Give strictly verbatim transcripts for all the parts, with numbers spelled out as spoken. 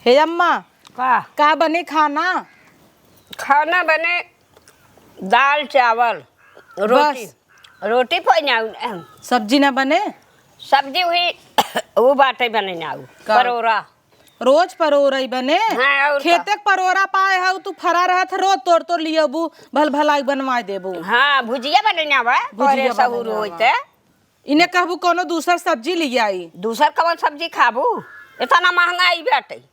हे अम्मा, का? का बने खाना? खाना बने दाल चावल, रोटी। बस? रोटी पइना। सब्जी ना बने? सब्जी हुई, उ बाटे बने ना उ, का? परोरा। रोज परोरई बने? हाँ, और का? खेते क परोरा पाए हउ तू, फरा रहत ह, रोज तोड़ तोड़ लियबू, भल भलाई बनवाए देबू। हाँ, भुजिया बने ना बा, भुजिया परे सहूर बने ना होई बा। ते। इने कहबू कउनो दूसर सब्जी लियाई। दूसर कवन सब्जी खाबू? एतना महंगाई बाटे।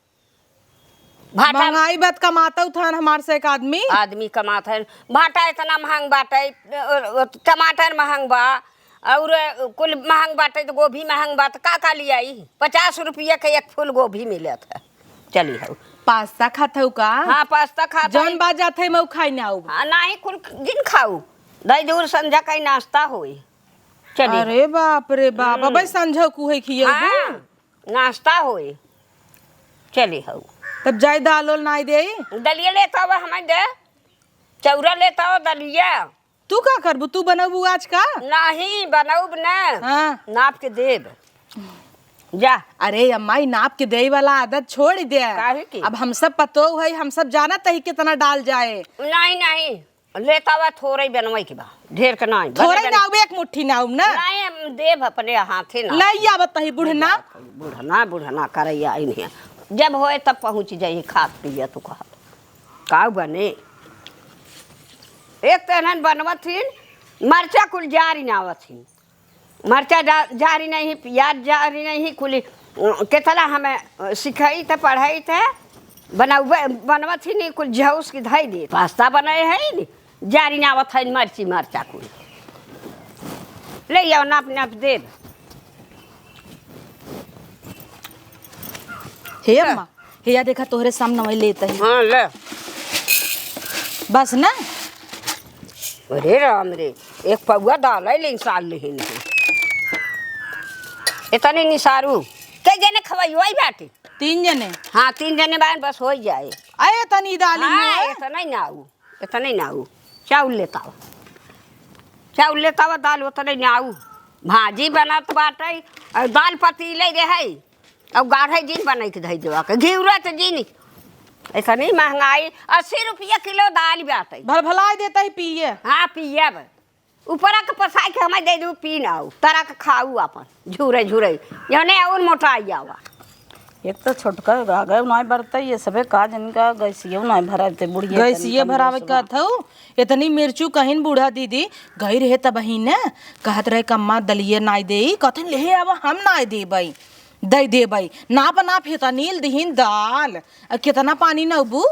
भाटा महंगाई बात कमातउ थन हमार से एक आदमी। आदमी कमात हन। भाटा एतना महंग बाटे, अ, अ, टमाटर महंग बा, अउर कुल महंग बाटे, त गोभी महंग बा, त का का लियाई? पचास रुपया के एक फूल गोभी मिलत है। चली हउ। पास्ता खात हउ का? हाँ, पास्ता खात जौन हई। बात जात है, मऊ खाई ना आऊ। हाँ, नाही कुल दिन खाऊ। दही दूर संझा कई नाश्ता होई। चली। अरे बाप रे बाप, हम्म। अबे संझा कुहे खियबू? हाँ, नाश्ता होई। चली हउ। तब जाई दाल ओल नाई देई? दलिया लेत आवा हमें दे। चौरा लेत आवा दलिया। तू का करबू? तू बनबू आज का? नाही, बनउब ना। हाँ। नाप के देब। जा। अरे अम्मा, ई नाप के देई वाला आदत छोड़ दे। काहे की? अब हम सब पतोह है, हम सब जानत ही कितना डाल जाए। नाही, नाही। लेत आवा, थोरई बनवई के बा, ढेर के नाही, थोरई बने ना, बने। अब एक मुट्ठी ना, अब ना। नाही, हम देब अपने हाथे ना। लई आवत ही बुढ़ना। बुढ़ना, बुढ़ना करैया इन्हें। जब होए तब पहुँच जाई, खात पियत तू कहत। काउ बने? एक त एनहन बनवत हिन, मरचा कुल जारी ना आवत हिन। मरचा जा-, जारी नहीं, पियाज जारी नहीं, कुली, अ, केतला हमें, अ, सिखाई त, पढ़ाई त, बनउबे, बनवत ही नहीं, कुल झउस के धई दे। पास्ता बनाए है नहीं, जारी ना आवत है, मरची मरचा कुल। ले आओ, नाप, नाप देब। हे अम्मा, हे या देखा, तोहरे सामने वही लेत ही। हाँ, ले। बस ना? अरे राम रे, एक पौआ दाल है, लेकिन साल लेहिन है। इतने निसारू। कई जने खवाई वही बाटे? तीन जने? हाँ, तीन जने बान बस होइ जाए। अरे, तनी दाल ही हाँ, में। इतना ही ना आऊ, इतना ही ना आऊ। चाउर लेता हो। चाउर लेता हो, दाल उतने ना आऊ। भाजी बनत बाटे, और दाल पतीले रहे। अब गाढ़े जिन बनाई के धई देवा के, घिउरा त जिन। ऐसा नहीं महंगाई, अस्सी रुपया किलो दाल बाटे। भलभलाई देता ही पिए। हाँ, पियब। ऊपरा के पसाई के हमें दे दू, पी नाऊ, तरा के खाऊ अपन, झूरे झूरे, जौने और मोटाई आवा। एक तो छोटका गागय नाय बरतै, ये सबे का जन का गैसियो नाय भराते, बुढ़िया गैसिये तनी भरावे कमजोर का बा। थऊ, इतनी मिर्चू कहिन बूढ़ा दीदी, गई रहे तबही न, कहत रहे कम्मा दलिये नाय देई, कहथिन ले आवा हम नाय देबई। दइ देबइ। नाप नाप हेतनील दिहिन दाल। आ, केतना पानी नउबू?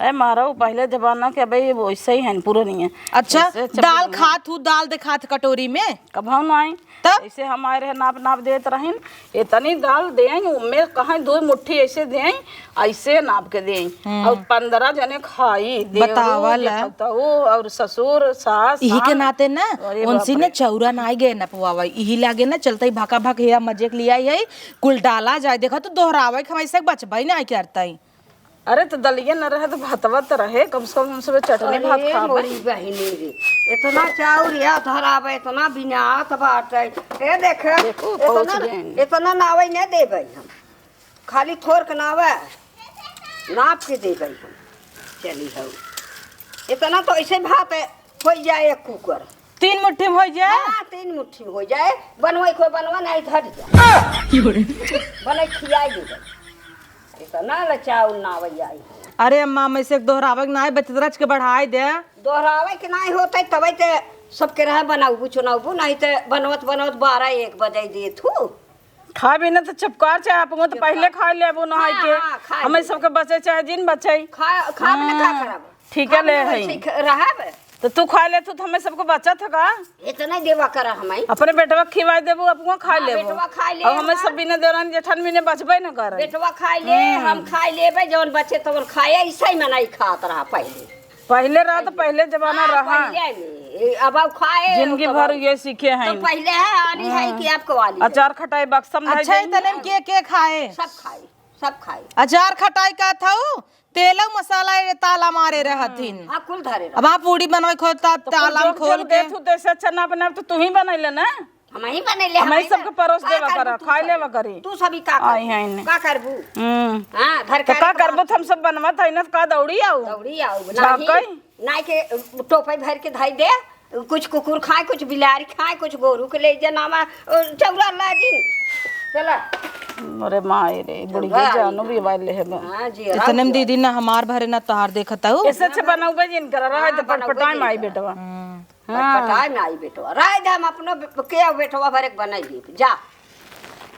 ए, मारऊ, पहिले जमाना के अबे वइसे ही हन, पुरनिया। अच्छा, वइसे चपल दाल में। खात हू, दाल देखात कटोरी में? कबहू नाहीं। तब? ऐसे हम आए रहे, नाप नाप देत रहिन। एतनी दाल दें, उम्मे कहाँ दुइ मुट्ठी ऐसे दें, ऐसे नाप के दें। हम्म। अउर पन्द्रह जने खाई, देवरो, बतावल। जेठतऊ अउर ससुर, सास, इही के सास। नाते ना, अरे उनसे बाप ना रे। चौरा नाहीं गए नपवावइ। इही लागे ना, चलतइ भाका भाक हेया मजे के लिया आई, कुल डाला जाए। देखा, तू दोहरावइ के हमारे से बचबइ नाहीं करतइ। अरे, त दलिया न रहे, त भतवा त रहे, कम से कम हम सब चटनी भात अरे, खाबे। मोरी बहिनी रे, एतना चाउर या धराबे, एतना बिनात बाटइ। ए, देखे, देखो, एतना, पहुँच गए। एतना नावइ न देबइ हम। खाली थोर के नावे, नाप के देबइ हम। चली हऊ। एतना तो ऐसे भात होइ जाए एक कुकर। तीन मुट्ठी में होइ जाए? हाँ, तीन मुट्ठी में होइ जाए। बनवाई कोई बनवा नहीं, धर जा। बनई खियाई देबइ। एतना लचाऊ नावइ आई। अरे अम्मा, मैं से दोहरावे के नाहीं, बचत रच के बढ़ाई दे। दोहरावे के नाहीं होतइ, तबइ ते सबके रहे बनाउबू, चुनाउबू, नाहीं ते बनवत बनवत बारह एक बजइ देत हू। खाबे न त चुपकार चाहे, आप तो चुपकार। पहिले खाइ लेबू नहाइ हाँ, के। हाँ, खाइ हमें लेबे। सबके बचे चाहे जिन बचे। खा-, खाब न का हाँ, करब? ठीक है, खाब ले न हई। वैसे ख-, रहब। त तू खाइ ले, तू त हमें सबके बचत ह का? एतना देवा कर हमें। अपने बेटवा खिवाइ देबू, अपनो खाइ हाँ, लेबू। बेटवा खाइ ले अब हमें हमार। सब बिना देवरानी जेठानी बिना बचबे न करे। बेटवा खाइ ले, हम्म। हम खाइ लेबे, जौन बचे तौन खाए, ऐसे ही मनाई खात रहा पहिले। पहिले रहा त पहिले। पहिले जमाना हाँ, रहा। पहिले में। ए, अब, अब खाए जिंदगी तो भर अब ये सीखे हैं। तो पहिले है, आनी है हाँ। कि आपको वाली है। अचार खटाई बक्सम धइ अच्छा, देंगे। इतने में के, के खाए? सब खाए, सब खाए। अचार खटाई का था वो? तेल अउर मसाला ये ताला मारे रहथिन। हाँ, कुल धरे रह। अब आप पूड़ी बनवे खोलता तो कुल ताला में जोक खोल जोक के। देत हूँ, तैसे अच्छा ना बनाब तो तू ही बनैले ना। हम ही बने ले, हम ही हम ही सबके ना। परोस का देवा करबू करा, तू खाए सब? लेवा करी। तू सभी का आई करबू? हैं इन्हें। का करबू? हम्म। हाँ, घर तो का का करबू? तो हम सब बनवत है ना, का दौड़ी आऊ? दौड़ी आऊ, झाँक नहीं, के? नाई के टोपे भर के धई दे, कुछ कुकुर खाए, कुछ बिलारी खाए, कुछ गोरू के ले जनावा, अ, चौरा लागिन। चला। अरे माई रे, बुढ़िया चौरा जानू लागिन। भी वाले है बा। हाँ जी, इतने में हाँ। दीदी ना हमार भरे ना तोहार देखत हूँ। ऐसे अच्छे हाँ, बनौबे जिन कर, रहे हाँ, तो बनौबे पटपटाई जिन में आई कर। बेटवा। हम्म। हाँ। पटाए में आई बेटवा। रह दे, हम अपनो बे-, के बेटवा भरे के बनाई दी। जा।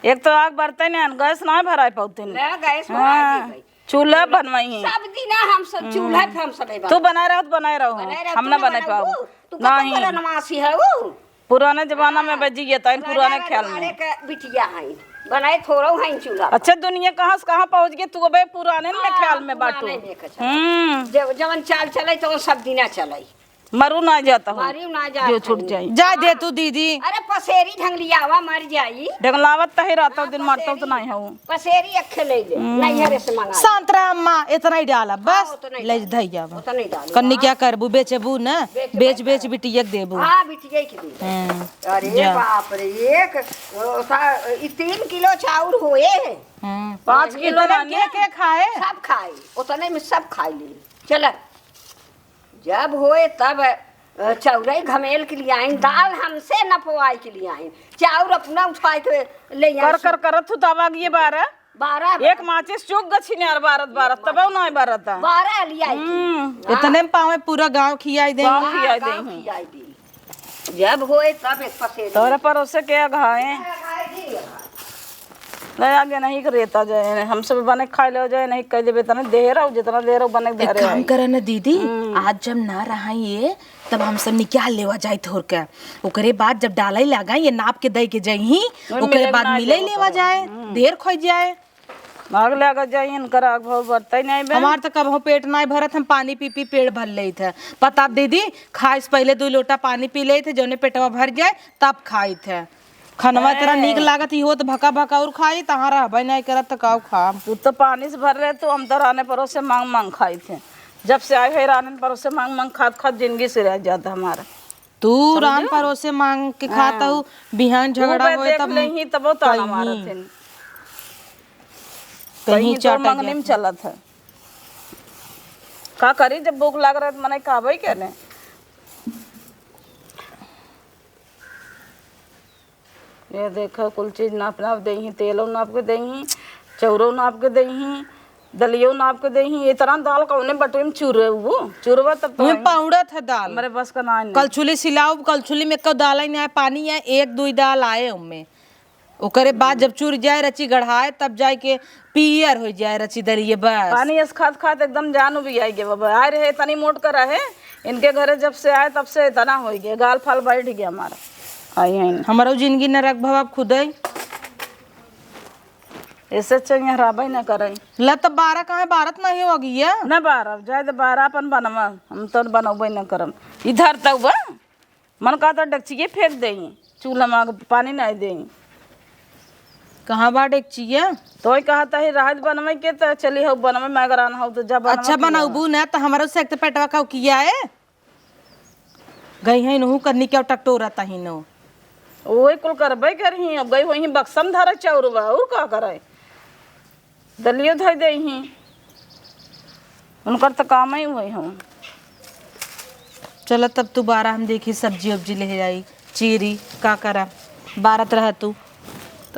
एक तो आग बरते ने, गैस ना भराए पाउते ने। ले, गैस हाँ। भराए दी भाई। चूल्हा बनवाई है। सब दिन हम सब हम्म। चूल्हा पे हम सब तू बनाए रहो तो बनाए रहो। बनाए रहो, हम तू ना ना बनाए बनाऊ। पाऊ। तू कतौ नहीं। पुरानवासी है वो। पुराने जमाना में हाँ। बजी गया था, पुराने पुराने ख्याल में। रजवाड़े के बिटिया हैं। बनाए थोड़ो हैं चूल्हा पर। अच्छा, दुनिया कहाँ से कहाँ पहुँच गई, तू अबे पुराने में हाँ, ख्याल में बाटू। पुराने में के चला। हम्म। जब, जवन चाल चले तो सब दिना चले। मरू ना जाता हो। मरू ना जाता जो छूट हो। जाए। जा दे तू दीदी। अरे पसेरी ढंगलियावा मर जाई। ढंगलावत तही रहता हाँ, दिन मरता तो पसेरी। नहीं हो। पसेरी अखे ले ले। हम्म। नैहरे से मंगा ले। शांत रह अम्मा, इतना ही डाला, हाँ, बस। उतना ही ले डाल। धैया बा। उतना ही डाल। कन्नी हाँ। क्या करबू, बेचबू ना? बेच बेच, बेच बेच। बिटिया के देबू। हाँ, बिटिया के देबू। हम्म। अरे जा। बाप रे, एक, ओ, सा-, ई तीन किलो चाउर होए है। हम्म। पाँच किलो इतना रहने। के, के खाए? सब खाए, उतने में सब खाए ले। चल। जब होए तब, अ, चौरई घमेल के लिए आइन, दाल हमसे नपवाई के लिए आइन, चाउर अपना उठाए के ले आइन। कर, कर, करत हूँ तब आग ये बारह। बारह एक माचिस चुक गछिन यार, बारत, बारत, तब ना बारत। बारह ले आई थी। हम्म। हाँ। इतने में पावे पूरा गाँव खियाई दे। गाँव हाँ, खियाई दे गाँव हूँ। खियाई दे। जब होए तब एक पसेरी। तोरे परोसे के अघाए। अघाए जी, अघाए। नहीं, आगे नहीं के रेता जाए, हम सब बने खाए ले जाए, नहीं कह देबे तने देह रहो, जितना देह रहो बने एक धरे काम आई। करे न दीदी, हम्म। आज जब ना रहा ये, तब हम सब निकाल लेवा जाए थोर के। ओकरे बाद जब डाले लागा, ये नाप के दे के जाई ही, ओकरे ओकरे बाद ना मिले जाए लेवा ओकरे। जाए, हम्म। देर खोई जाए। भाग ले अगर जाई, इनकर आग भाव बढ़ता ही नहीं बे। हमार तो कबहूँ पेट नहीं भरत, हम पानी पी पी पेट भर लेत है। पता दीदी, खाए से पहले दो लोटा पानी पी लेत है, जौने पेटवा भर जाए, तब खाइत है। खनवा तेरा ए। नीक लागत, इहो त भका भका और खाई, तहाँ रहबे नहीं करत, त काऊ खाम? तू तो पानी से भर रहे, तू हम तो राने परोसे मांग मांग खाई थे। जब से आए है राने परोसे मांग मांग खात खात जिंदगी से रह जाता हमारा। तू समझो? रान परोसे मांग के खात हाँ। हऊ, बिहान झगड़ा होए तब लेही, तबो ताना कहीं। मारत हैं। कहीं कहीं तो चाटा मंगनी में गया। चलत है। का करी, जब भूख लाग रहे तो मने कहबे के ने। ये देखो, कुल चीज नाप नाप देही, तेलो नाप के देही, चौरो नाप के देही, दलियो नाप के देही। इतना दाल कौने बटुए में चूरे वो? चूरवा तब तो उहे है। पाउडत है दाल। हमरे बस का ना है। कलछुली सिलाओ, कलछुली में एको दाल ही ना है, पानी है, एक दुई दाल आए उनमें। ओकरे बाद जब चूर जाए, रची गढ़ाए, तब जाए के पीयर हो जाए रची दलिए, बस। पानी अस खात खात एकदम जान उबियाई गे बाबा। आए रहे, तनी मोट कर रहे, इनके घरे जब से आए, तब से इतना हो गया, गाल फाल बैठ गया हमारा। आई हैं। हमारो जिंदगी नरक भवा खुदे। ऐसे अच्छा यहाँ रहबे न करे। ला तब बारह कहाँ, बारह त नहीं होगी है? न बारह, जाए तो बारह अपन बनवा, हम तो बनबे न करम। इधर तक बा, मन कहता डेगचिए फेंक देई, चूल्हा में आग पानी नहीं देई। कहाँ बा डेगचिया? तो ही कहता है, रहत बनवे के तो चली हो बनवे में, अगर आना हो तो जा बनवा अच्छा के बनौबू ना, तो हमारो से एक तो पेटवा का किया है? गई है नहू करनी क्या टकटोरा तही नो। वही कुल करबे करही, अब गई वही बक्सम धरे चौरवा, और का करे? दलियो धइ देइहीं। उनकर त कामइ उहइ हउ। चल तब तू बारा हम देखी सब्जी उब्जी लेहे आई, चीरी का करा, बारत रह तू। त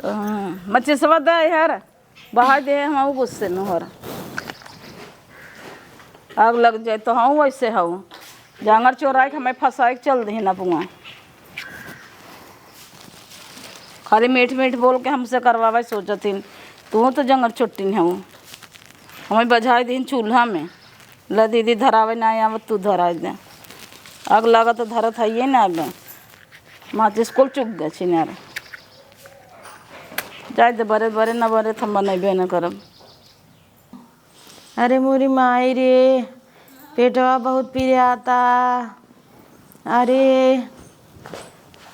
मचिसवा द यार, बहाइ दे हम गुस्से में हो रहा। आग लग जाइ त हउ वइसे हउ। जांगर चोराइ के हमइ फँसाइ के चल दिहिन अपुआ। खाली मीठ मीठ बोल के हमसे करवावइ सोचत हीं। तू त जंगर चोट्टिन हउ। हमइ बझाइ दिहिन चूल्हा में। ल दीदी धरावइ नाइ आवत, तू धराइ दे। आग लागत त धरत हइये न आगे। माचिस कुल चुक गए छिनारे। जाइ दे, बरे बरे न बरे त हम बनइबे न करब। अरे मोरी माई रे, पेटवा बहुत पिराता। अरे।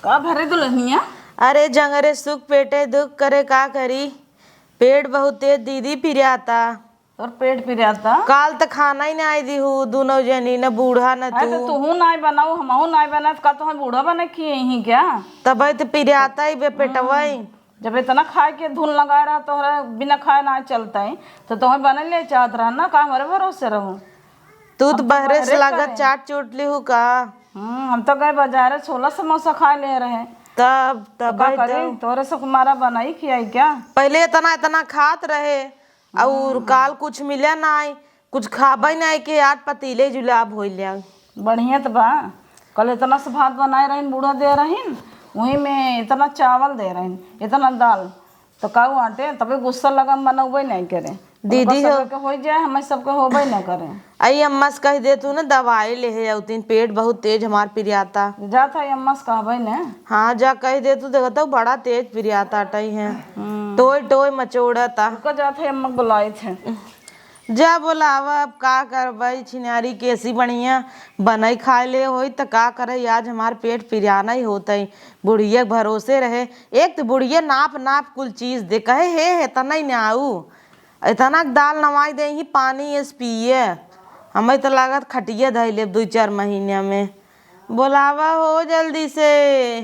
का भरे दुलहनिया? अरे जंगरे सुख पेटे दुख करे का करी, पेट बहुत तेज दीदी पिराता। तोर पेट पिराता? काल त खाना ही नाई दिहू, दुनो जनी, न बूढ़ा न अरे, तो तू। तुहू नाई बनाऊ, हमहू नाई बना, त का तोहर बूढ़ा बने किए ही क्या? तबे त पिराता ही बे पेटवा ही। हम्म। जब इतना खाए के धुन लगाए रहा, तोहरा बिना खाए ना चलता ही, तो तोहर बने ले चाहत रहा ना, का हमरे भरोसे रहू? तू तो अब तो बहरे से बहरे लागत करे। चाट चोट लिहू का? हम्म, हम तो गए बाजारे छोला समोसा खाए ले रहे। तब, तो तब का भाई करी? तब। तोहरे से मारा बनाई खियाई क्या? पहले इतना, इतना खात रहे, और हम्म। काल कुछ मिले नाई, कुछ खाबे नाई के यार पतीले जुलाब होइले। बढ़िया त बा, कल इतना से भात बनाए रहिन, बूढ़ा दे रहिन, वही में इतना चावल दे रहिन, इतना दाल, तो का आटे, तबे गुस्सा लगा, मनौबे नाई करे। दीदी उनका हो। सबके हो जाए, हमें सबके होबे ना करे। आई अम्मा से कह दे तू ना दवाई ले है, तीन पेट बहुत तेज हमार पिरियाता। जात है अम्मा से कहबे ने। हाँ, जा कह दे तू, देखत हूँ बड़ा तेज पिरियाता अटई है। हम्म। टोय टोय मचोड़ता। रुको, जात है अम्मा बुलाए थे। जा बोलावा, अब का करबई, छिनारी केसी बढ़िया बनई खाए ले होई त का करई, आज हमार पेट पिरियाना ही होतई। बुढ़िया के भरोसे रहे, एक तो बुढ़िया नाप नाप कुल चीज दे, कहे हे, हे, इतना ही ना आऊ, इतना के दाल नवाई दे ही, पानी एस पिए, हमें तो लागत खटिया धई लेब दुई चार महीना में। बोलावा हो जल्दी से।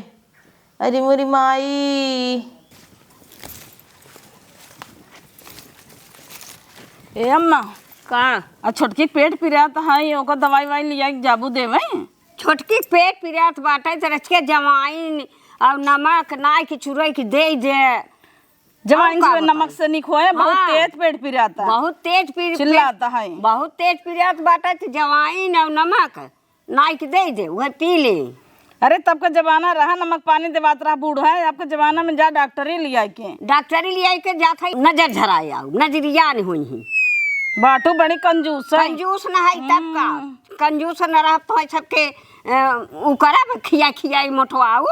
अरे मोरी माई। ए अम्मा। का? आ छोटकी पेट पिरात है, ओकर दवाई वाई लिया के जाबू देवे? छोटकी पेट पिरात बाटे, त रचिके जवाइन और नमक नाई के चुरई के दे दे। जवाइन और का से बताई? नमक से निक होए, बहुत हाँ। तेज पेट पिराता। बहुत तेज पी-, चिल्लाता पेट, है। बहुत तेज पिरात बाटे, त जवाइन और नमक नाई के दे दे, वह पी ले। अरे, तब का जमाना रहा, नमक पानी देवात रहा बूढ़ा, अब के जमाना में जा डॉक्टरी लिया के। डॉक्टरी लिया के जात है, नजर झराए आऊ, नजरियान होई ही। बाटू बड़ी कंजूस है। कंजूस न है, तब का? हम्म। कंजूस न रह तो है सबके, अ, उ करब, खिया खियाई मोटवाऊ।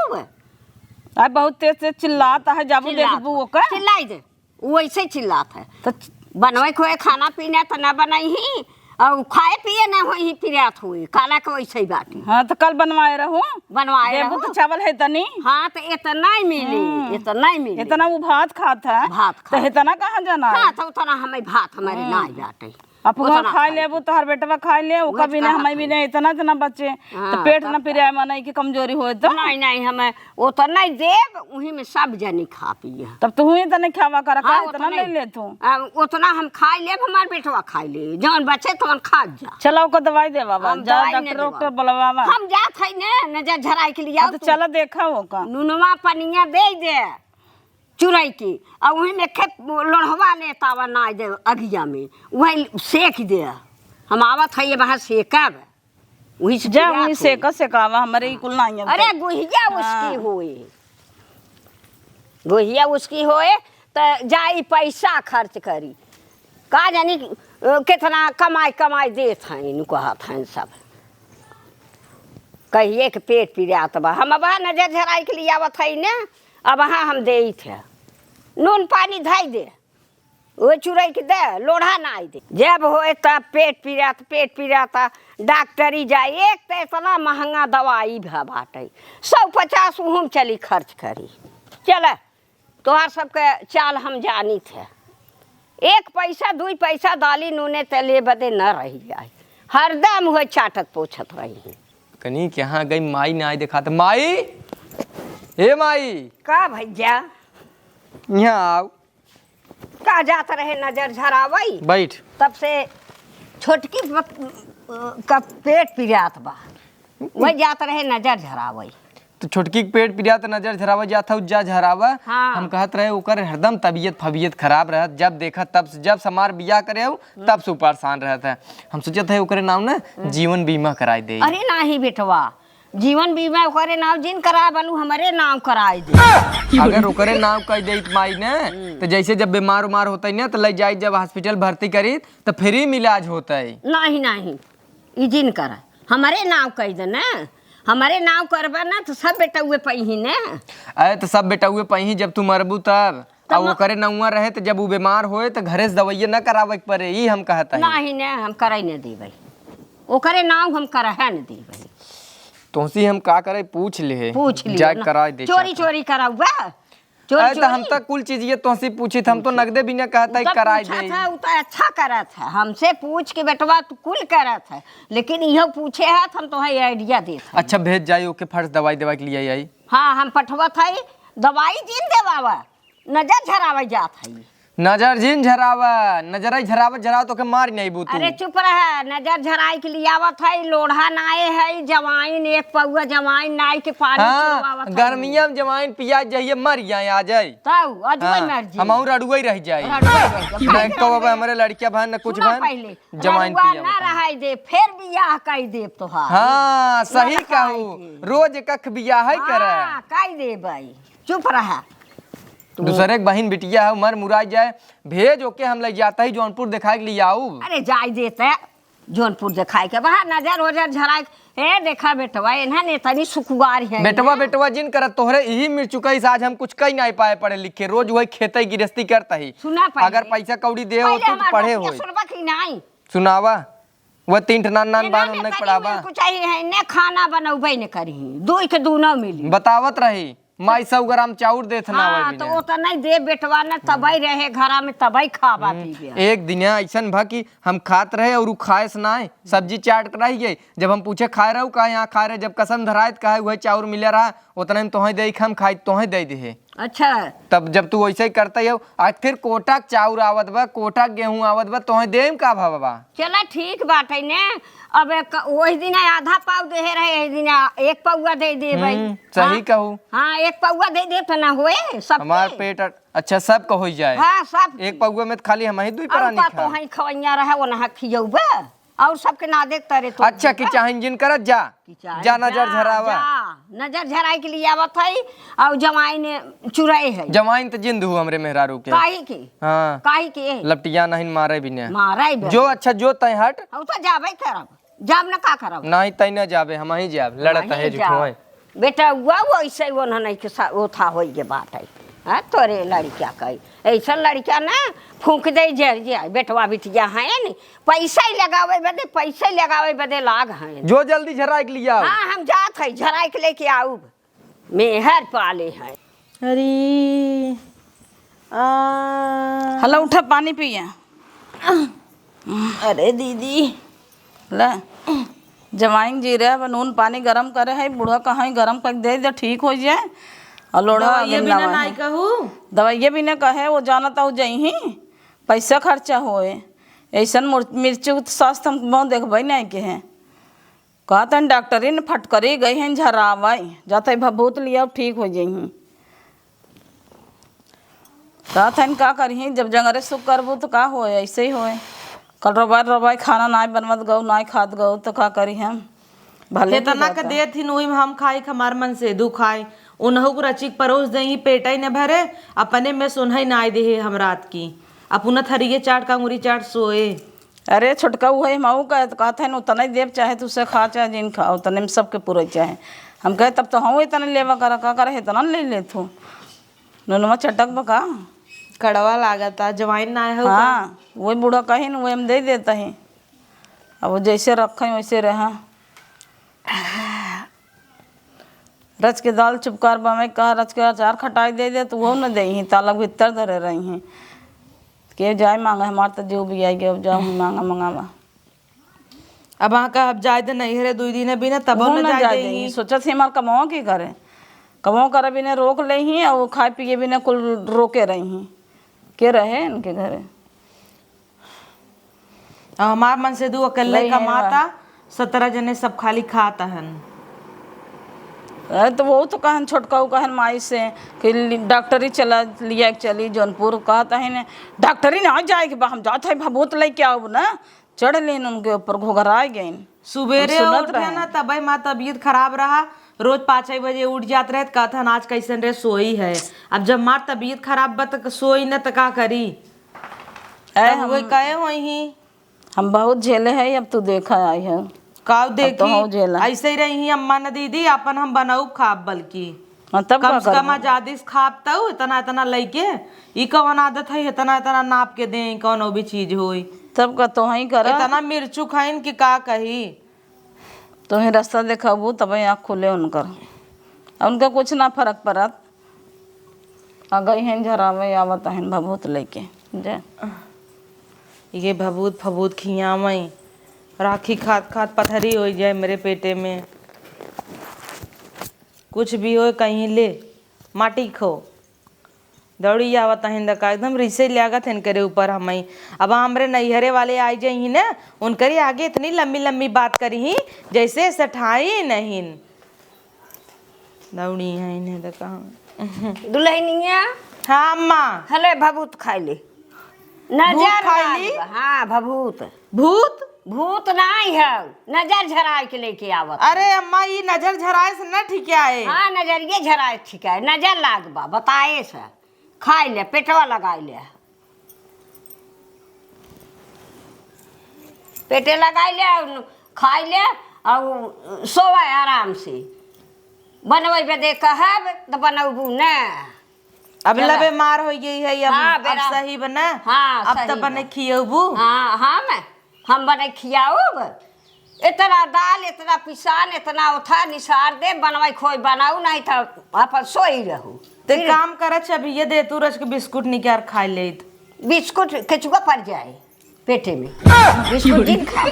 आ, बहुत तेज से चिल्लात है, जाबू चिल्लात देखबू है। ओका। चिल्लाई दे। उ ऐसे चिल्लात है। तो बनवे खोए खाना पीना त ना बनई ही, और खाए पिए ना होई ही, पिरात होई, काला के वैसे ही बाटी। हाँ, तो कल बनवाए रहू। बनवाए देबू रहू। तो चावल है तनी। हाँ, तो इतना ही मिली, हम्म। इतना ही मिली। इतना वो भात खात है। भात तो खात। इतना कहाँ जाना है? हाँ, तो उतना हमें भात हमारे हम्म। ना जाते। अब वो उतना खाए खाए लेबू, के। तोहर बेटवा खाए ले, वो उहे कभी तो ना, कहा हमें भी था। नहीं, इतना, इतना बच्चे, हाँ, तो पेट तब ना का। पिराए, मनई के कमजोरी होए तो। नहीं, नहीं, हमें वो तो नहीं देब, उही में सब जनी खा पिए। तब तू ही तने खावा करा, हाँ, काहे इतना उतने। ले ले तू? आ, उतना हम खाए लेब, हमार बेटवा खाए ले, जौन बचे तौन खा जा। चला, ओकर दवाई देवावा, हम जा दवाई नहीं डॉक्टर, देवावा। डॉक्टर बुलवावा। हम जात है ने, नजर झराए के लिए हाँ, आओ तो तू। चला देखा ओका। नुनवा पनिया दे दे। चुरई के, आ उही में खे लोढ़वा लेतावा नाई दे अगिया में, उहे सेक दे। हम आवत है ये वहाँ सेकब, उही से जा, पिरात उही होई। सेका सेकावा, हमरे ई कुल नाई है। अरे गुहिया उसकी हाँ। होई, गुहिया उसकी होए, त जाई पैसा खर्च करी। का जानी, अ, केतना कमाई, कमाई देत हैं, इनु कहत हैं सब। कहिए के पेट पिरात बा। हम अब नजर झराई के लिए आवत है ने, अब हाँ हम देइत है। नून पानी धई दे, वो चुरई के दे, लोढ़ा नाई दे। जब होए तब पेट पिरात, पेट पिरात, डॉक्टरी जाए। एक त इतना महंगा दवाई भा बाटे, सौ पचास उहुम चली खर्च करी। चले, तोहार सबके चाल हम जानित है। एक पैसा, दुई पैसा दाली नूने तेले बदे न रहि जाए। हरदम उहे चाटत पोछत रही हैं। कनी कहाँ गई माई, नाई देखात। माई, ए माई। का भैया? यहाँ आओ। का जात रहे नजर झरावई? बैठ। तब से छोटकी ब-, का पेट पिरात बा। वही जात रहे नजर झरावई। तो छोटकी के पेट पिरात नजर झरावा जात हऊ, जा झरावा। हाँ। हम कहत रहे ओकर हरदम तबीयत फबीयत खराब रहत, जब देखा तब से, जब से हमार बियाह करे हऊ, हम्म। तब से ऊ परेशान रहत है। हम सोचत है ओकरे नाम ना हम्म। जीवन बीमा कराई दे। अरे नाही बेटवा, जीवन बीमा ओकरे नाम जिन कराए बनू, हमरे नाम कराई दे। अगर ओकरे नाम कह देत माई ने, हम्म। तो जैसे जब बीमार उमार होते ना, तो ले जाई जब हॉस्पिटल भर्ती करी, तो फ्री में इलाज होता है। नाही, नाही। ई जिन करा, हमरे नाव कइ दे ना, हमरे नाव करबा ना, तो सब बेटउए पइही ने। अरे, तो सब बेटउए पइही, जब तू मरबू तब। तब अब म- ओकरे नउआ रहे, तो जब उ बीमार होए, तो घरे से दवाइया न करावे के परे, ई हम कहत हई। नाही ने, हम करइ न देबइ, ओकरे नाव हम करहे न देबइ। तोहसे हम का करे, पूछ ले, पूछ लियो जाए ना। कराए दे चोरी चाहत। चोरी कराउबा? चोरी, अरे, तो हम चोरी? तो कुल चीज ये तोहसे पूछित, हम तो पूछित। नगदे बिना कहत है, उ तो कराई पूछत दे। है, उ तो अच्छा करत है, हमसे पूछ के बेटवा तू कुल करत है, लेकिन इहो पूछे है, तो हम तोहे idea देत है। अच्छा, भेज जाई, ओके, फर्ज दवाई, दवाई के लिए आई। हाँ, हम पठवत है, दवाई जिन देवावा, नजर झरावे जात है। नजर जिन झरावा, नजर झरावा, झरावा तो के मार नहीं बू तू। अरे चुप रह, नजर झराई के लिए आवत है, लोढ़ा नाए है, जवाइन एक पौआ जवाइन नाई के पानी हाँ, पिलवावत है। गर्मिया में जवाइन पिया जाइए, मर जाए, आ जाए। तऊ, अजुए हाँ, मर जाए। हम और अड़ुआ ही रह जाए। अड़ुआ ही रह जाए। न कहो अब हमरे लड़किया भाई, न कुछ सुना भाई, पहले, जवाइन रड़ुआ पिया ना होता है। रहाई दे, फिर बियाह कई दे तोहार। हाँ, सही कहू, रोज एक अख बियाह ही करे। हाँ, कई दे भाई, चुप रहा। तू दूसरे के बहिन बिटिया है, मर मुराई जाए, भेज ओके, हम ले जाता ही जौनपुर दिखाए के लिए आऊ। अरे जाए देते, जौनपुर दिखाए के, वहाँ नजर ओजर झराए के। ए, देखा बेटवा, इन्हन इतनी सुकुवार है बेटवा, ना। बेटवा जिन करत तोहरे यही मिर्चुकई से आज हम कुछ कई नहीं पाए पढ़े लिखे, रोज वही खेते गिरस्ती करता ही। सुना पहले। अगर पैसा कौड़ी दे पहले होती तो हमार पढ़े बतिया होई। सुनबा कि नहीं? सुनावा, वह तीन ठे नान नान इन्हन बान उन्हें इतनी पढ़ावा। मिर्चुकई है, ने खाना बनौबे ने करी, दो के दूनो मिली। बतावत रही, माई सौ ग्राम चाउर देत ना हाँ, आवे तो बिना। वो तो नहीं दे बेटवा, न तबई रहे घरा में, तबई खावा हम्म, पीबे। एक दिन ऐसन भा कि हम खात रहे और उ खाए से ना आए, सब्जी चाट के रह गए। जब हम पूछे, "खाए रहू का यहाँ खाए रहे?" जब कसम धराए त कहे, "उहे चाउर मिले रहा, उतने में तोहे दे, हम खाई, तोहे दे दे।" अच्छा। तब जब तू वैसे ही करता ही हो, आज फिर कोटा के चाउर आवत बा, कोटा के गेहूं आवत बा, तोहे देम का भा बाबा? चला ठीक बाटे ने, अब एक, वही दिन आधा पाव देहे रहे, यही दिन एक पौआ दे देबै। हम्म, सही हाँ। कहू। हाँ, एक पौआ दे दे तो ना होए, सब हमार के। पेट अट-, अच्छा, सब का होई जाए। हाँ, सब एक के। पौआ में तो खाली हम ही दुई और प्राणी का तो खाए। हई खवैया रहे, वो ना खियौबे। और सबके ना देख तरे तो अच्छा, देखा। कि चाहे जिन करत जा। कि चाहे जा नजर जा, झरावा। जा। नजर झराई के लिए आवत है, और जवाइन चुराए है। जवाइन त जिंद हु हमरे मेहरारू के। काहे के? हाँ। काहे के? लपटिया नहीं मारे बिना। मारे बिना। जो अच्छा, जो तय हट। हम तो जाबे करब। जाब न का करब? नहीं, तय न जाबे, हम ही जाब। लड़त नहीं है जाब। झूठों है। बेटा, वो, वो ऐसे वो न नहीं के सा-, वो था होई के बात है। हाँ, तोरे लड़किया कही। ऐसा लड़किया ना फूंक दे, जर जाए। बेटवा बिटिया है न, पैसा ही लगावे बदे, पैसा ही लगावे बदे लाग है। जो जल्दी झराई के लिया। हाँ, हम जात है, झराई के लेके आऊब। मेहर पाले हैं। अरे, आ। हला उठा, पानी पिया। अरे दीदी। ला, जमाइन जीरा बा, नून पानी गरम करे है, बूढ़ा कहाँ गरम करके दे दे, ठीक हो जाए। और लोढ़ा दवाइये अभी बिना लावा नाई है। कहू। दवाइये बिना कहे, वो जानत आऊ जइही, पैसा खर्चा होए। ऐसन मुर-, मिर्ची के स्वास्थ्य हम बहुत देखबे नहीं के है। कहत हन डॉक्टरी न फटकरी गई हन झरावै, जात है भभूत लिया ठीक हो जइहीं। कहत हन का करिहीं, जब जंगरे सुख करबू तो का होए, ऐसे ही होए। कल रबाई रबाई खाना नाय बनवत गऊ, नाय खात गऊ तो का करी हम? भले की हेतना बात के है। देत हिन, ओही में हम खाई, हमार मन से दू खाई। उनहु को रचिक परोस देही, पेटै न भरे, अपने में सुनहै नाय देहे हम रात की। अपना थरिये चाट, कांगुरी चाट सोए। अरे छोटका, उहे हम कहत, कहत हन, उतने देब, चाहे तुसे खा, चाहे जिन खा, उतने में सबके पूरे चाहे। हम कहे, "तब तो हम इतने लेवा करा, का करे, इतना ले लेत हो।" नुनवा चटक बा का? कड़वा लागता, जवाइन ना हो का? हाँ, वही बूढ़ा कहिन, वही हम दे देता है। अब वो जैसे रखे, वैसे रहा। रच के दाल चुपकार बामे का, रच के अचार खटाई दे दे, तो वो न देही, ताला भीतर धरे रही हैं। के जाए मांगे, हमार तो जो भी आई गए, अब जाओ ही मांगा मंगावा। अब अहाँ का अब जाए दे नैहरे दुई दिन बिना, तब वो न ना जाए जाए देही। देही। सोचत ही हमार कमाओ के करे, कमाओ करे बिना रोक ले ही, और वो खाए पिए बिना कुल रोके रही। के रहे इनके घरे? अब हमार मन से दू अकेले वही है कमाता, बा। सत्रह जने सब खाली खात हन। अरे, तो वो तो कहन, छोटका वो कहन माई से कि लि-, डॉक्टरी चला, लिया के चली जौनपुर। कहत हन, "डॉक्टरी ना जाए के बा, हम जात है भभूत लेके आउब ना।" चढ़ लेन उनके ऊपर, घोघराए गइन। सुबेरे हम सुनत उठ गए रहे। ना, तबे माँ तबीयत खराब रहा। रोज पाँच छः बजे उठ जात रहे, त कहत हन, "आज कैसन रे सोई है।" अब जब मार तबीयत खराब बा, त सोई न, त का करी? ए, तब हम वही कहे होई ही। हम बहुत झेले है, अब तू देखा आई है। काव अब तो देखी, हो झेला। ऐसे ही रही अम्मा न दीदी, अपन हम बनाऊ खाब बल्कि। हाँ, तब कम का से कम करबो? आजादी से खाब तऊ, इतना, इतना लइके। ई कवन आदत है, इतना, इतना नाप के दें, कौनो भी चीज होई। तब का तोहई करा। इतना मिर्चू खाइन कि का कही। तोहे रास्ता देखाबू, तबे आँख खुले उनकर। आ उनका कुछ ना फर्क पड़त। आ गई हैं झरावे, आवत हैं भभूत लेके। जा। ये भभूत फभूत खियावई, राखी खात खात पथरी होइ जाए मेरे पेटे में। कुछ भी होए कहीं ले, माटी खो। दौड़ी आवत हैं दका, एकदम रिसे लागत हैं इनकरे ऊपर हमई। अब हमरे नैहरे वाले आई जाई ही ना, उनकरे आगे इतनी लम्बी लम्बी बात करी ही, जैसे सठाई नहीं। दौड़ी हैं इन्हें दका। दुल्हनिया। हाँ अम्मा। हले भभूत खाई ले। नजर भूत खाई ली? लाग बा। हाँ, भभूत। भूत? भूत नाई है, नजर झराए के लेके आवत। अरे अम्मा, ई नजर झराए से न ठीक आए। हाँ, नजरिए झराए ठीक है, नजर लाग बा, बताए से। खाई ले, पेटवा लगाई ले। पेटे लगाई ले, अउर खाई ले, अउर सोवे आराम से। बनवे बदे कहब, त बनौबू न। अब चला। लबे मार होइ गई है, अब, हाँ, अब बेरा। सही बना। हाँ, अब सही त बने बा। खियौबू। हाँ, हम, हम बने खियाउब। इतना दाल, इतना पिसान, इतना ओथा निसार दे, बनवाई खोई बनाऊ, नहीं त अपन सोई रहू। ते फिर काम कर, अच्छा, अभी ये दे तू रच के बिस्कुट निकार खा लेत। बिस्कुट केचुआ पड़ जाए पेटे में, बिस्कुट जिन खा।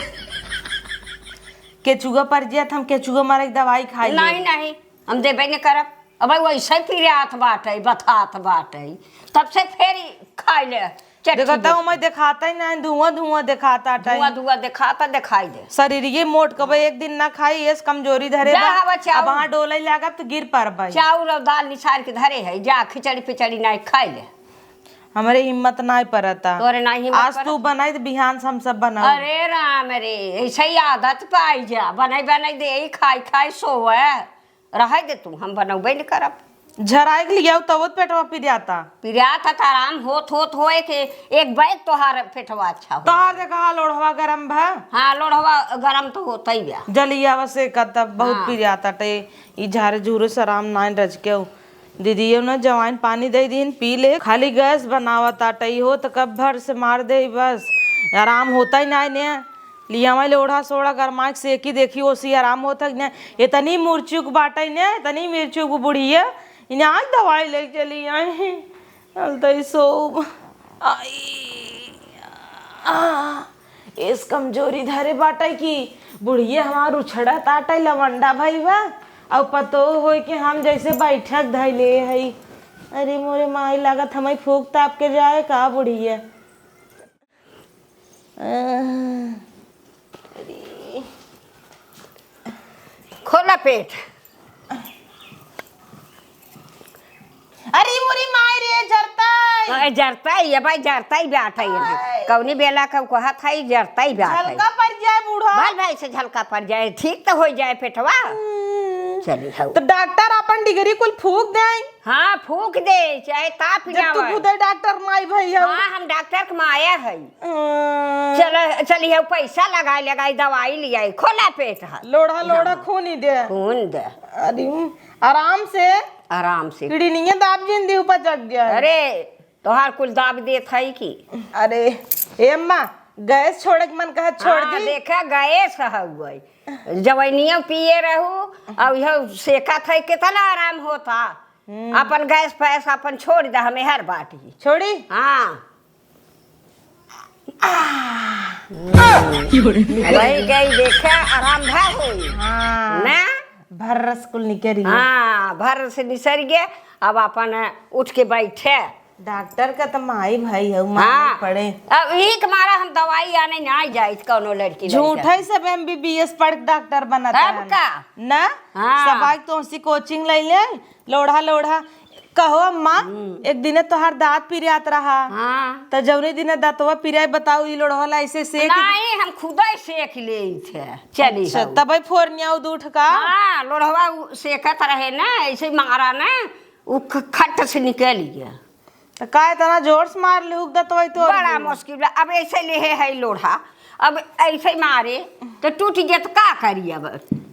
केचुआ पड़ जाए त हम केचुआ मारे के दवाई खाई नहीं, लेत। नहीं, हम देबे नहीं करब। अब वैसे पिरात बाटे, बथात बाटे, तब से फेर ई खाई ले। चट्टी देखो तो बिस्कुट। मैं देखाता ही ना, धुआं धुआं देखाता टाइम। धुआं धुआं देखाता, देखाई दे। शरीर ये मोट कबे एक दिन ना खाई, एस कमजोरी धरे जा बा। हवा चाउर। अब वहाँ डोले लागब तो गिर पड़बा। चाउर और दाल निसार के धरे है, जा खिचड़ी पिचड़ी ना खाई ले। हमरे हिम्मत ना परता। तोरे ना हिम्मत आज परता। तू बनाई तो बिहान से हम सब बनाओ। अरे राम रे, ऐसे ही आदत पाई जा, बनाई बनाई दे, खाई खाई सोवे। रहे दे तू, हम बनौबे न करब। झराए के लियाऊ तब पेटवा पिरियाता। पिरियाता त आराम होत होत होए के एक बैग तोहार पेटवा अच्छा हो। तोहार देखा हाल ओढ़वा गरम भा। हाँ, लोढ़वा गरम तो होता ही बा। जलियावा से का तब बहुत हाँ। पिरियाता टे। ई झारे झूरे से आराम नाइन रज के हो। दीदियो न जवाइन पानी दे दीन, पी ले। खाली गैस बनावा ताटे, इहो त कब भर से मार दे बस। आराम होता ही नाई ने। लियावा लोढ़ा सोढ़ा गरमाए के सेकी देखी ओसी आराम होत है कि नहीं। इतनी मुरचुक बाटे ने, इतनी मिरचुक बुढ़िया, इन्हें आज दवाई ले चली आई। चलते सो आई। आ, एस कमजोरी धरे बाटे कि बुढ़िया हमार उछड़ा ताटे लवंडा भई बा। अउ पतो होई कि हम जैसे बैठक धैले हई। अरे मोरे माई, लागत हमें फूक ताप के जाए का बुढ़िया। अरे। खोला पेट। अरे मोरी माई रे, जरताई। ए, जरताई, ये भाई जरताई बैठ है ये। आय। कौनी बेला का कहत है, जरताई बैठ है। झलका पड़ जाए बूढ़ा। भाई भाई से झलका पड़ जाए, ठीक तो हो जाए पेटवा। हम्म। चली हऊ। तो डॉक्टर अपन डिग्री कुल फूक दे। हाँ, फूक दे, चाहे ताप जब तू जावे। खुदे डॉक्टर माई भई हऊ। हाँ, हम डॉक्टर के माया है। हम्म। चल, चली हऊ, पैसा लगाई लगाई दवाई लियाई, खोला पेट है। लोढ़ा, लोढ़ा हाँ। खून ही दे। खून दे। अरे, आराम से। आराम से। किडनिये दाब जिन दी ऊपर जग गया। अरे, तोहार कुल दाब देत है कि। अरे, ए अम्मा, गैस छोड़े के मन कहत छोड़ हाँ, दी। देखा, गैस हउए। जवैनियो पिए रहू, अब यह सेकत है, कितना आराम होता। हम्म। अपन गैस फैस अपन छोड़ दे, हमें हर बाटी। छोड़ी? हाँ। वही गई देखे, आराम भा होई। हाँ। ना? भर रस कुल निकरी। हाँ, भर रस निसर गए। अब अपन उठ के बैठे। डॉक्टर का तो माई भाई है, मालूम हाँ। पड़े। अब यही के मारा हम दवाई आने ना जाइत कौनो लड़की लड़का। झूठा ही सब एमबीबीएस पढ़ के डॉक्टर बनत अब रहन। का? ना? हाँ। सब आके तोहसी कोचिंग ले ले, लोढ़ा लोढ़ा। कहो अम्मा, हम्म। एक दिने तोहार दाँत पिरियात रहा। हाँ। त जौने दिने दाँतवा पिरियाई बताऊ, ई लोढ़वा ला ऐसे सेक। नहीं, हम खुदे सेक लेइत है। चली अच्छा, हऊ। तबे फोरनिया उद उठ का? हाँ, लोढ़वा उ सेकत रहे ना, ऐसे मारा ना, उ ख-, खट से निकल गया। त का इतना जोर से मार लिहुक दाँतवा तो बड़ा मुश्किल बा। अब ऐसे लेहे है लोढ़ा, अब ऐसे मारे त टूट गया त का करी अब?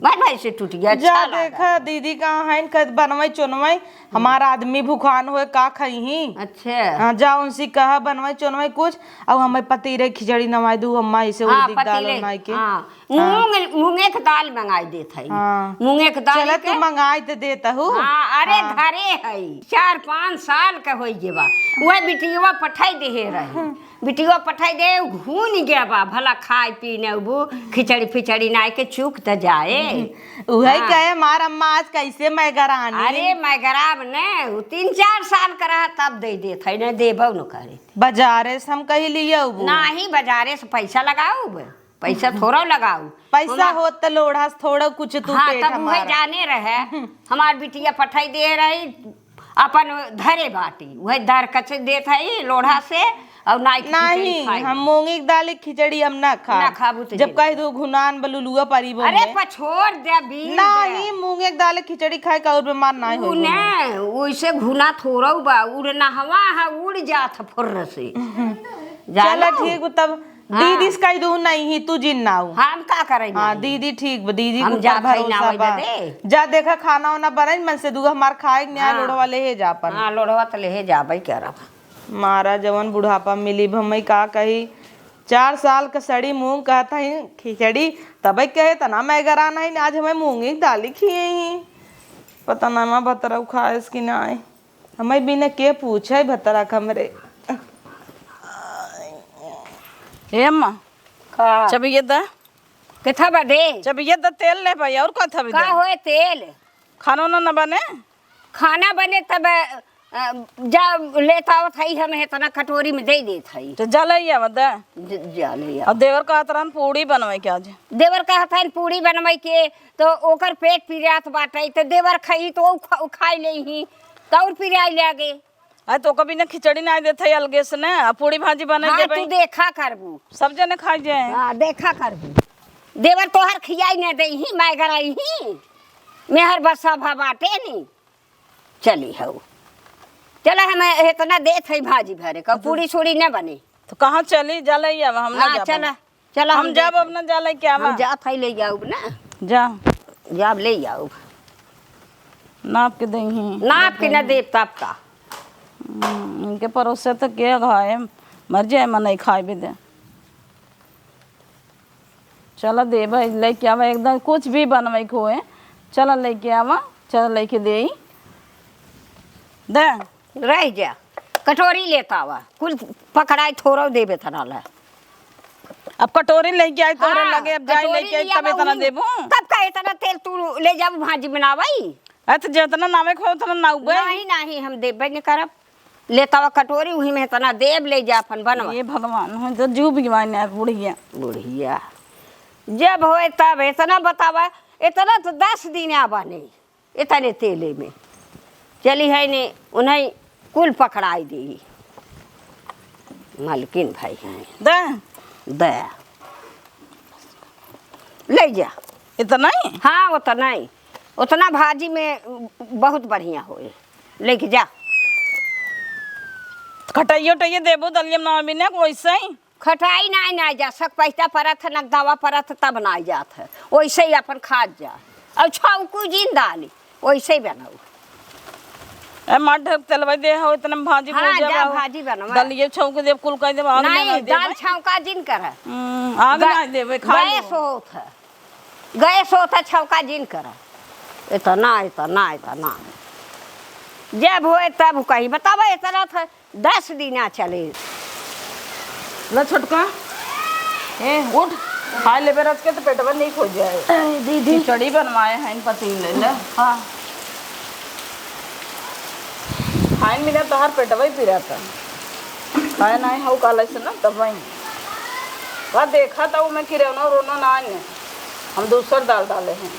भाई, भाई से टूट गया, अच्छा जा लगा। देखा दीदी कहाँ हैं, कद बनवाई चोनवाई, हमार आदमी भुखान होए, का खइहीं? अच्छा। हाँ, जा उनसे कहा बनवाई चोनवाई कुछ, अउ हमें पतीरे खिचड़ी नवाई दू, अम्मा ऐसे हाँ, उड़दी के दाल पतीले, बनाई के। हाँ। हाँ। मूंग, मूंगे के दाल मंगाई देत हई। हाँ। मूंगे के दाल चला के तू मंगाई दे देता हूँ। हाँ, अरे हाँ। धरे हई, चार पाँच साल के होई गेबा, वह बिटिया पठाई देहे रही। बिटिया पठाई दे, घून गया बा, भला खाए पी ने उबू, खिचड़ी फिचड़ी नाई के चूक त जाए। उहे हाँ। कहे, "मार अम्मा आज कैसे मैगरानी?" अरे मैगराब ने, उ तीन चार साल का रहा तब दे देत है, ने देबो न करे। बाजारे से हम कही लिया उबू। नाही, बाजारे से पैसा लगाऊ बे, पैसा थोड़ा लगाऊ। पैसा हमार होत त लोढ़ा से थोड़ा कुछ तू हाँ, पेट तब उहे हमारा। जाने रहे। हमार बिटिया पठाई दे रही, अपन धरे बाटी, उहे दर कच देत हई लोढ़ा से, अउर नाई के खिचड़ी नहीं, खाई। हम मूंगी के दाल के खिचड़ी हम ना खाब। ना खाबू त जब जिन कह दू घुनान बलुलुआ परी बोल अरे दे। पछोड़ दे, बीन दे। नहीं, मूंगे के दाल के खिचड़ी खाए का और बीमार नहीं उ होई ने, ओइसे घुना थोड़ौ बा, उड़ना हवा है, उड़ जात फुर्र से। जानो? चला ठीक बा, तब हाँ। दीदी से कह दू नहीं ही, तू जिन नाऊ। हम का करे हाँ, नहीं? दीदी ठीक बा, दीदी हम के ऊपर जात हई भरोसा नावै बा। दे। जा देखा खाना वाना बनई, मन से दुगो हमार खाए के न्याय हाँ। लोढ़वा लेहे जा अपन। हाँ, लोढ़वा त लेहे जाबै करब। मारा जवन बुढ़ापा मिली भमई का कही, चार साल का सड़ी मूंग कहत हई खिचड़ी, तबै कहे तना मैगरा नहीं, आज हमें मूंगी के दाली खिए ही। पता ना माँ भतरा खाएस कि नाई। हमें बिना के पूछे भतरा का हमरे। ए अम्मा, का? चबिया द। केथा बा दे? चबिया द, तेल ले भाई, और का था का बदे? होए तेल? खाना ना, ना बने? खाना बने तब, अ, जा लेत आवत हई, हम इतना कटोरी में दे देत हई। तो जा ले आवा द। ज-, जा ले आवा। और देवर कहत रहन पूड़ी बनवाई के आज। देवर कहत हन पूड़ी बनवाई के, तो ओकर पेट पिरात बाटे, तो देवर खाई तो उ खा-, उ खाई लेही, तो और पिराई लागे। अरे तो कभी ना खिचड़ी ना देत है अलगे से ना, आ पूड़ी भाजी बना हाँ, देबे। तू देखा करबू। सब जने खा जाए। हाँ, देखा करबू। देवर तोहर खियाई ना देही, मैं गराई ही। मेहर बसा भा बाटे नी। चली हऊ। चला हम इतना देत है भाजी भरे का, पूड़ी सूड़ी ना बनी। तो कहाँ चली? जा ले आवा, हम ना हाँ, जाबो। चला, चला हम हम जाब, देत अब ना जा ले के आवा। हम जात है ले जाऊब ना। जा। जाब ले जाऊब। नाप के देही। नाप के ना देब तब का। हम्म, इनके परोसे तो के घाय मर जाए, मन नहीं खाए भी दे। चला देबे, लेके आवा, एकदम कुछ भी बनवे के होए, चला लेके आवा, चला लेके देई। दे। रह जा, कटोरी लेत आवा, कुल पकड़ाई थोड़ो देबे तना ला। अब कटोरी लेके आई तोहरे हाँ, लगे, अब जाई कटोरी लेके आई, लिया तब बा, इतना उही देबू। तब का इतना तेल तू ले जाबू भाजी बनावाई? अरे तो जितना नावे को उतना नाउबे। नहीं, नहीं, हम देबे नहीं करब। लेतावा कटोरी, उही में इतना देब, ले जा अपन बनवा। ये भगवान, हम तो जीव भी माने बुढ़िया। बुढ़िया। जब होए तब इतना बतावा, इतना तो दस दिन आ बने, इतने तेले में। चली है ने, उन्हें कुल पकड़ाई दी। मालकिन भाई हैं। दे। दे। ले जा। इतना ही? हाँ, उतना ही। उतना भाजी में बहुत बढ़िया होए। लेके जा। खटाइयो उटाइयो देबो दलिया में ना बिना वैसे ही। खटाई नाई, नाई जा, सक पैसा परत है, नगदावा परत है, तब नाई जात है। वैसे ही अपन खात जा। और छौंकू जिन दाली, वैसे ही बनाऊ। ए, मार ढक तेलवा दे हो, इतने में भाजी हाँ, भूजा जा हो। भाजी बनवा। दलिये छौंक दे, कुल कर दे, आग नहीं, लगा दे दाल भाई। छौंका जिन कर। हम्म, आग ग-, ना देवे, खा गैस लो। होत है। गैस होत है, छौंका जिन कर। इतना, इतना, इतना। जब होए तब कही, बतावा, इतना था, दस दिना चले। ला छोटका, ए, उठ, खाए लेबे रच के तो पेटवा नहीं खो जाए। अरे दीदी। खिचड़ी बनवाए हैं पतीले, ले। हाँ। खाए मिला तोहार पेटवा ही पिराता। खाए नहीं हऊ काले से ना, तब वहीं। का देखा था वो मैं किरौना उरौना ना आने। हम दूसर दाल डाले हैं।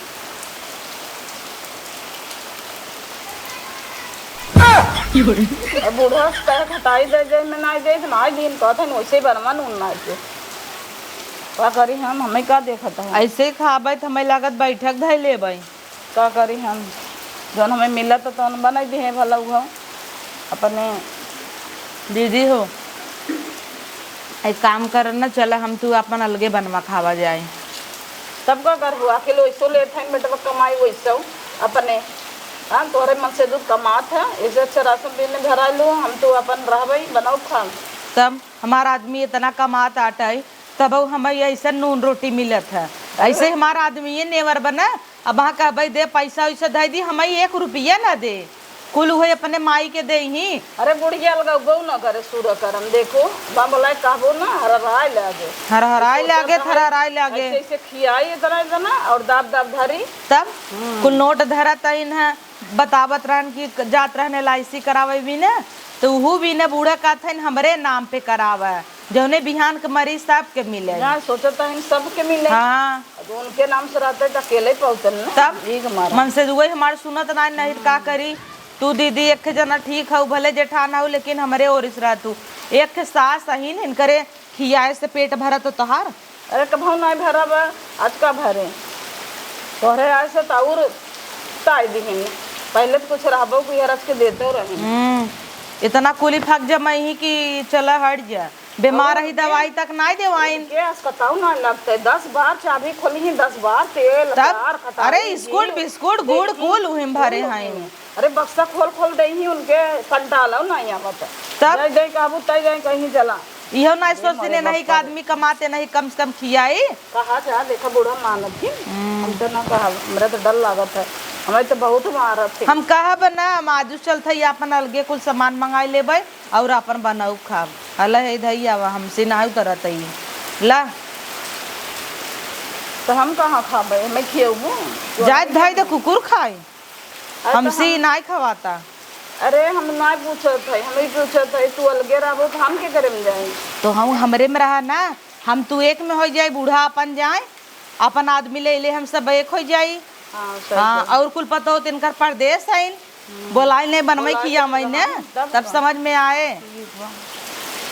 अब बूढ़ा से कहे खटाई दे जाए, मैं नाई दे, तो नाई दिन कहत हन, वैसे बनवा नून नाई के। का करी हम, हमें का देखत है? ऐसे खाबे तो हमें लागत बैठक धै लेबै। का करी हम, जौन हमें मिलत तो तौन बनाई दिहे भला उहो। अपने दीदी हो, एक काम कर ना, चला हम तू अपन अलगे बनवा खावा जाए। तब का करबू, आखिर वैसो लेत है बेटवा कमाई वैसो अपने। हाँ, तोहरे मन से दूध कमात है, ऐसे अच्छा राशन पीने धराई लो, हम तो अपन रहबई, बनाओ खान। तब हमार आदमी इतना कमात आटई, तब हमें ऐसा नून रोटी मिलत है। ऐसे हमार आदमी ये नेवर बना, अब हाँ कहबई दे पैसा वैसा धई दी, हमें एक रुपया ना दे, कुल उहे अपने माई के दे ही। अरे बुढ़िया लगा गौ ना करे सूर करम, देखो बाबलाई कहबो ना, हरहराए लागे। हरहराए लागे, थरहराए लागे। ऐसे ऐसे खियाई इतना इतना और दाब दाब धरी। तब कुल नोट धरत आइन है, बतावत रहन कि जात रहन एल आई सी करावे भी ने, तो उहू भी ने बूढ़ा कहत हन हमरे नाम पे करावे, जौने बिहान के मरीज सबके मिले। ना, सोचत हन सबके मिले। हाँ। अब उनके नाम से रहते तो अकेले पहुँचन ना। तब भीख मारा। मन से दुआई हमार सुनत ना, नहीं तो का करी। तू दीदी एक जना ठीक हऊ, भले जेठान हऊ, लेकिन हमरे ओर से रह तू। एक सास अहिन, इनकरे खियाए से पेट भरत तो तोहार। अरे कभऊ नाई भरा बा, आज का भरे? तोहरे आए से तो और ताई दिहिन। पहले तो कुछ रहबो कि हरच के देते रहिन। हम्म, इतना कुली फक जमाई ही कि चला हट जा। बीमार और रही, उनके दवाई तक नाई देवाइन। उनके अस्पताल ना लगते, दस बार चाबी खोली ही, दस बार तेल, तब? अचार, खटाई, अरे, घी, स्कूल, बिस्कुट, गुड़, देखी, कुल उहिम भरे कुल हैं। उहिम। अरे, बक्सा खोल खोल दे ही, उनके कंटालो नाई आवत। तब? जय जय कहबू, तय जय कहीं जला। इहो नाई अरे, सोचती हमारे ने, नहीं बाप का रे। आदमी कमाते नहीं, कम से कम खियाई। कहा जा, देखा बूढ़ा मानत ही, हम्म। हम तो ना कहब, हमरा तो डर लागत है, हमें तो बहुत मारत है। हम कहब ना, हम आजू चलत है, अपन अलगे कुल सामान मंगाई लेबे। और आपन बनाऊ खाब। हला हे धई आवा, हमसे नाई उतरत है। ला। तो हम कहाँ खाबे? हमें खियौबू? जाए धई दे कुकुर खाए। अरे तो हमसे हम नाई खवाता। अरे हम नाई पूछत है, हम ही पूछत है, तू अलगे रहबो तो हम के करे में जाए? तो हम हमरे में रहा ना, हम तू एक में हो जाए, बूढ़ा अपन जाए, अपन आदमी ले ले हम सब एक हो जाई। हाँ, सही हाँ, कहे। और कुल पता हो तिनकर परदेस आइन, हम्म। बोलाई नहीं बनवाई बोलाई किया नहीं मैंने, बनवाई, तब तब का? समझ में आए। ठीक बा।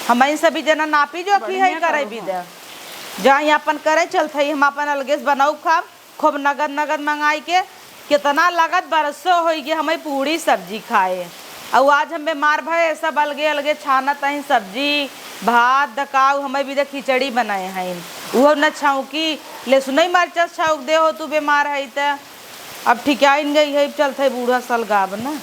हम इन सभी जना नापी जो की है बढ़िया करे करो, भी हाँ। दे। जहाँ अपन करे चलत है, हम अपन अलगे से बनाऊ खाब, खूब नगद नगद मंगाई के, कितना लगत बरसों होई गए हमें पूरी सब्जी खाए। और आज हम बीमार भए, सब अलगे अलगे छानत हईं सब्जी, भात, दकाऊ, हमें भी दे खिचड़ी बनाए हईं। उहो न छौंकी, लहसुनई मरचा छौंक दे हो, तू बीमार है त। अब ठिकाइन गई है, चलत है बूढ़ा सलगाब न।